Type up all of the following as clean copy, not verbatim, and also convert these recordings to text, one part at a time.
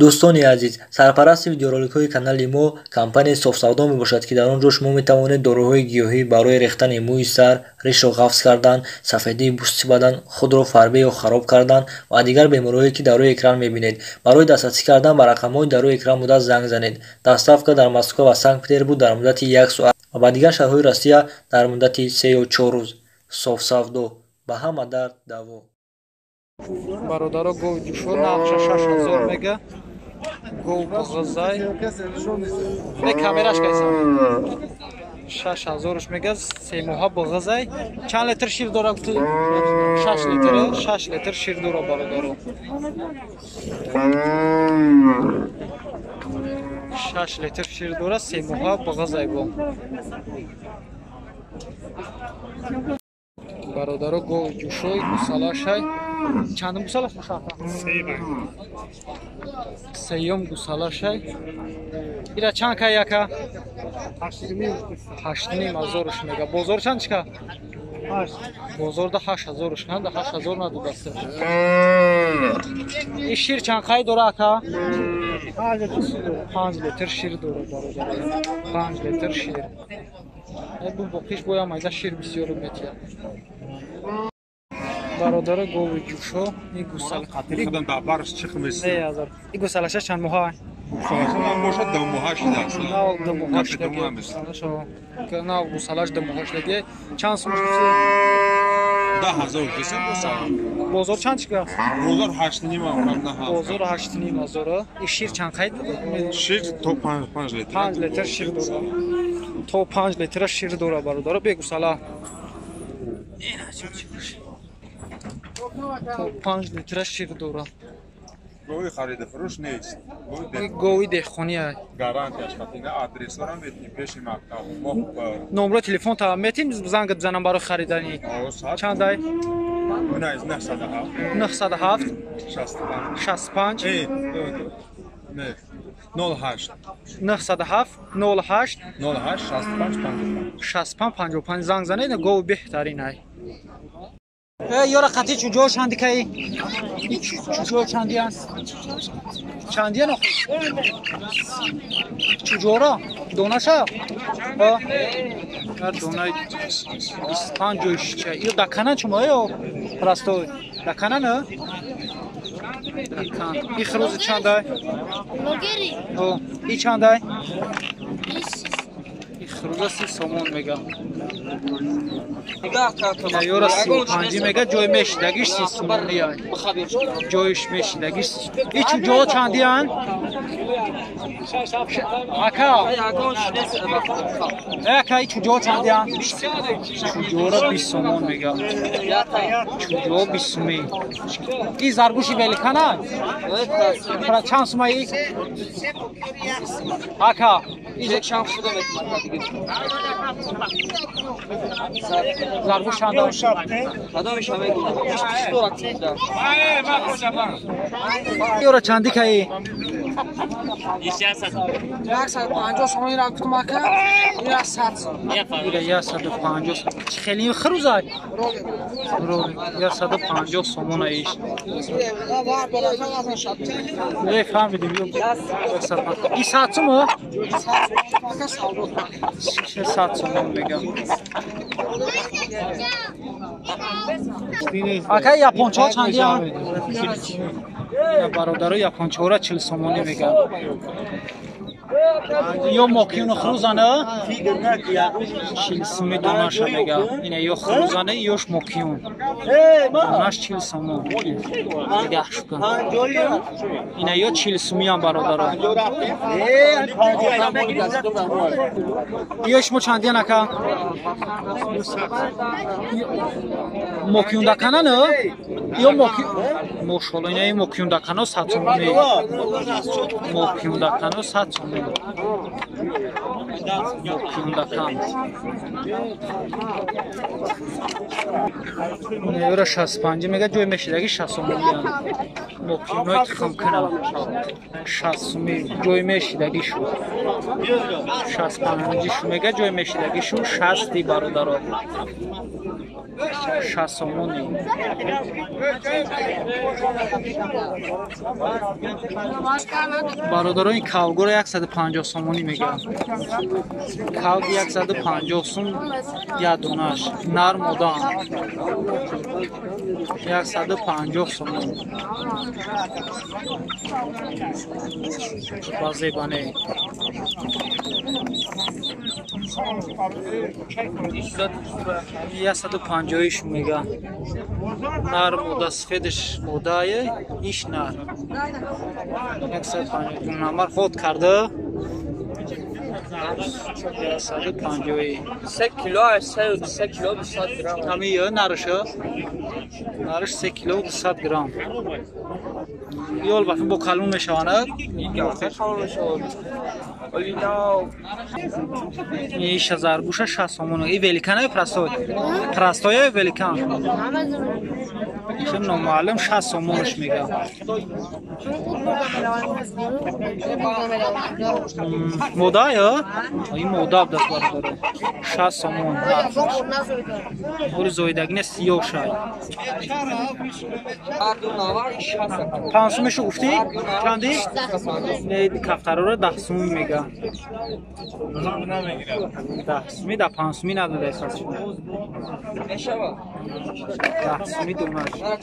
Дӯстони азиз, сарпарасти видеороликҳои канали мо компанияи Софсавдо мебошад, ки дар он ҷо шумо метавонед доруҳои гиёҳӣ барои рехтани мӯи сар, ришро ғафз кардан, сафедии пӯсти бадан, худро фарбе ё хароб кардан ва дигар бемориҳое, ки дар рӯи экран мебинед. Барои дастрасӣ кардан ба рақамҳои дар рӯи экран буда занг занед. Доставка дар Москва ва Санкт-Петербург дар муддати 1 соат ва ба дигар шаҳрҳои Россия дар муддати 3 ё 4 рӯз. Софсавдо ба ҳама дард даво. Бародаро, гов ҷушо нархша 6000 мега. Гов бағазай. Не камераш кайсам. 6000 мега, се моҳа бағазай. Чанд литр шир дора гуфти? 6 литр, 6 литр шир дора бародаро. 6 литр шир дора, се моҳа бағазай бо. Бародаро, гов ҷушой гусалашай. Чандум гусалаш мушафа? Сеюм гусалашай. Ира чанд кай яка? 8,5 ҳазоруш мега. Бозор чанд чика? Бозорда 8 ҳазоруш канда, 8 ҳазор надодаст. И шир чанд қай дора ака? 5 литр шир дора бародар. 5 литр шир. Бу боқиш боям айда шир бисёр метия. Бародаро, гови ҷушо и гусала худам дар барш чих мест. Не ҳазор. И гусалаша чанд моҳа? Гусалаша нам бошад 2 моҳа шудааст. Нав 2 моҳа шудаги. Нав гусалаш 2 моҳа шудаги. Чанд сум шуд? 10 ҳазор десем боса. Бозор чанд чика? Бозор 8,5 ҳазор. Бозор 8,5 ҳазор. И шир чанд қайд? Шир то 5 литр. 5 литр шир дора. То 5 литр шир дора бародаро, бе гусала. Ина чӣ чӣ. То 5 литр шир дора. Гови харида фурӯш нест. Гови деҳқонӣ ай. Гарантияш хатина адресора метим пеши мактаб. Номро телефон та метим занг бизанам барои хариданӣ. Чанд ай? 907 907 65 65 не 08 907 08 08 65 55 65 55 занг занед, гови беҳтарин ай. Ёра қатӣ чуҷо чанди кай? Чуҷо чанди аст? Чандия нохӯ? Чуҷора? Донаша? Ҳар донаи 25 ҷойшча. Ё дакана чумо ё простой? Дакана на? Дакан. И хрӯзи чандай? О, и чандай? И хрӯза 30 сомон мега. Ёра 35 мега, ҷой мешидагиш 30 сомонӣ ай. Ҷоиш мешидагиш. И чуҷо чандиян? Ака. Ака, и чуҷо чандиян? Чуҷора 20 сомон мега. Чуҷо 20 сомӣ. И заргуши великана? Чанд сума и? Ака, заргуш чанд? Ёра чанди каи? 150 сомон ра гуфтам ака, ира 100 сом. Ира 150 сом. Чӣ хеле хрӯзай? Ро 150 сомон аиш. Не фаҳмидим. И 100 сом? 100 сомон мегам. Ака, япончаҳо чандиян? Бародаро, япончаҳоро 40 сомонӣ мегам. Ё мокиюну хрӯзана 40 сомӣ донаша мега. Ина ё хрӯзана, ёш мокиюн. Донаш 40 сомон. Нигаҳ шукун. Ина ё 40 сомиам бародаро. Ё шумо чандиян ака? Мокиюндакана на? Ё моки мошолло, ина мокиюндакано 100 сомонӣ. Мокиюндакано 100 сомонӣ. Мокиюндакан. Ёра 65 мега, ҷой мешидаги 60 сомонӣ. Мокиюнои тухмкунам 60 сомӣ ҷой мешидаги шу. 65 шу мега, ҷой мешидаги шу 60 бародаро. 60 сомонӣ. Бародарони кавгоро 150 сомонӣ мегӯянд. Кавг 150 сум як донаш. Нар модаам. 150 сомон. Ба зебане. 150 мега. Нар мода сфедаш модае, иш нар. 150 намар ход карда. 150. 3 кило, 3 кило 200 грамм. Ами нараша. Нараш 3 кило 200 грамм. Ёл бафин бо калон мешаванд. Иш заргуша 60 сомон. И великан простой. Простой великан. Иш номаълум 60 сомонш мега. Мода ё? Ин мода абдас бародаро. 60 сомон. Ори зоидагине сиёҳ шай. 5 сумешу гуфтӣ? Чанди? Не, кафтароро 10 сум мега. 10 суми да 5 суми надода эҳсос шуд. 10 суми донаш. Да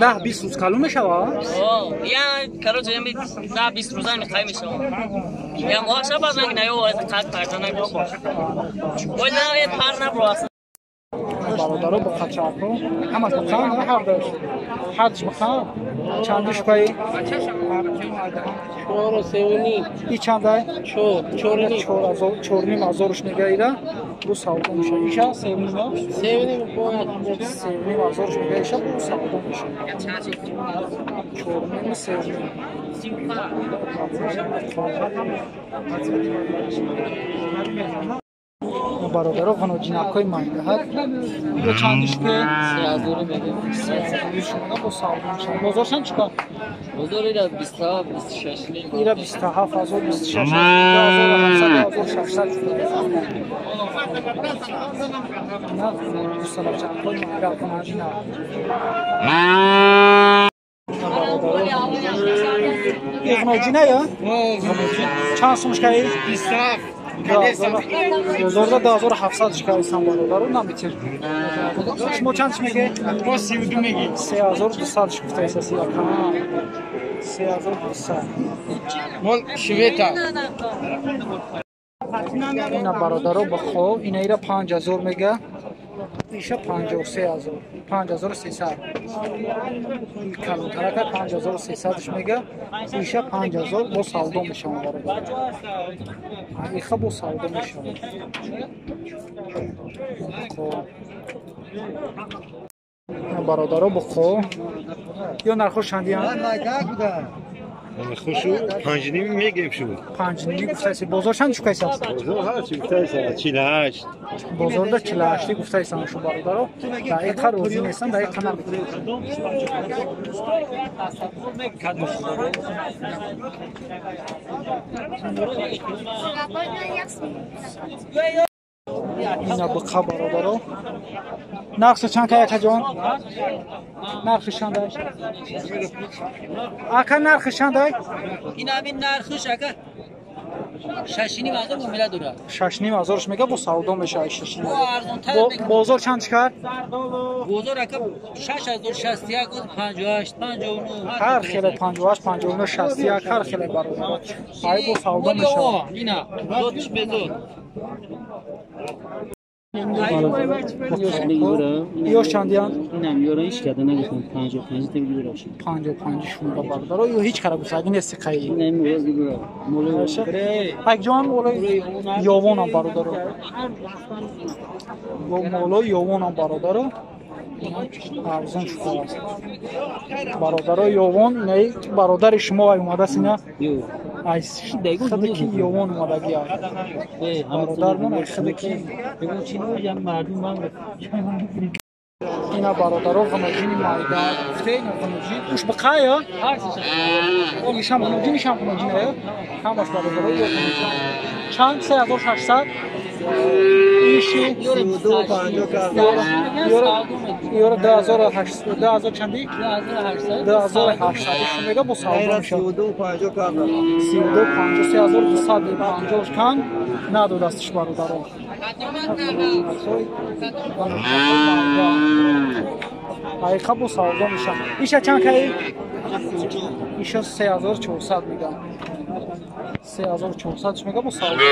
10-20 рӯз калон мешавад? Бародаро бо қачако ҳамаш бихам, ҳардаш ҳардаш бихам. Чанди шукаи? 4.5. И чандай? 4 4.5. 4.5 ҳазорш мега ира. Бу савдо меша. Иша 3.5? 3.5. 3.5 ҳазорш мега иша бу савдо меша. 4.5 3.5. Бародаро ғаноҷинакҳои майдаҳад. Ё чанди шуке? 3000 мегӯем. 3000 шумона бо савдо мешавад. Бозоршан чӣ кор? Бозор ира 27 26 ним. Ира 27000 26 2700 2600 на гусалачакҳои майда ғаноҷинак. Ғаноҷина ё? Чанд сум шукаи? 27. Бозорда 2700 шукаисан бародаро наметир. Шумо чанд чӣ мегӯед? Мо 32 мегӯем. 3200 шуфтаиса сияка. 3200. Мол швета. Ина бародаро бихо, ина ира 5000 мега. Иша 53000. 5300. Калонтарака 5300 мега. Иша 5000 бо савдо мешавад бародар. Иха бо савдо мешавад. Бародаро бихо. Ё нархо чандиянд? Хушу 5.5 мегем шу. 5.5 гуфтаиси. Бозор чанд шукайсан? Бозор ҳарчи гуфтаисан 48. Бозорда 48 гуфтаисан шу бародаро. Да иқа розӣ нестан, да иқа наметавонанд. Ина биқа бародаро. Нархша чанд кай акаҷон? Нархи чандай? Ака нархи чандай? Ин ҳамин нархиш ака 6.5 ҳазор муомила дорад. 6.5 ҳазорш мега бо савдо мешавад 6.5. Бозор чанд чӣ кард? Бозор ака 6061 58 59 ҳар хеле 58 59 61 ҳар хеле бародар. Ай бо савдо мешавад. Ина зодш безод. Ёш чандиянд? Инам ёра ҳеч када нагуфтам 55 та бигираш. 55 шумба бародаро ё ҳеч кара гуфтаги нести қаи. Инам ёра бигира. Ак ҷон молои ёвонам бародаро. Молои ёвонам бародаро. Арзон шудааст. Бародаро ёвон инаи бародари шумо ай омадааст ина. Худи ки ёвон омадагия. Бародармон ай худи ки ина бародаро ғуноҷини майда. Гуфте ина ғуноҷин. Уш биқая? Ишам ғуноҷин, ишам ғуноҷин ая. Ҳамаш бародаро ё ғуноҷин. Чанд? 3600. Иши ёра 2800, 2000 чанди? 2800. Иш мега бо савдо мешавад. 32 50, 3250 кан надодастиш бародаро. Ҳақиқа бо савдо мешавад. Иша чанд каи? Иша 3400 мегам. 3400 мега бо савдо.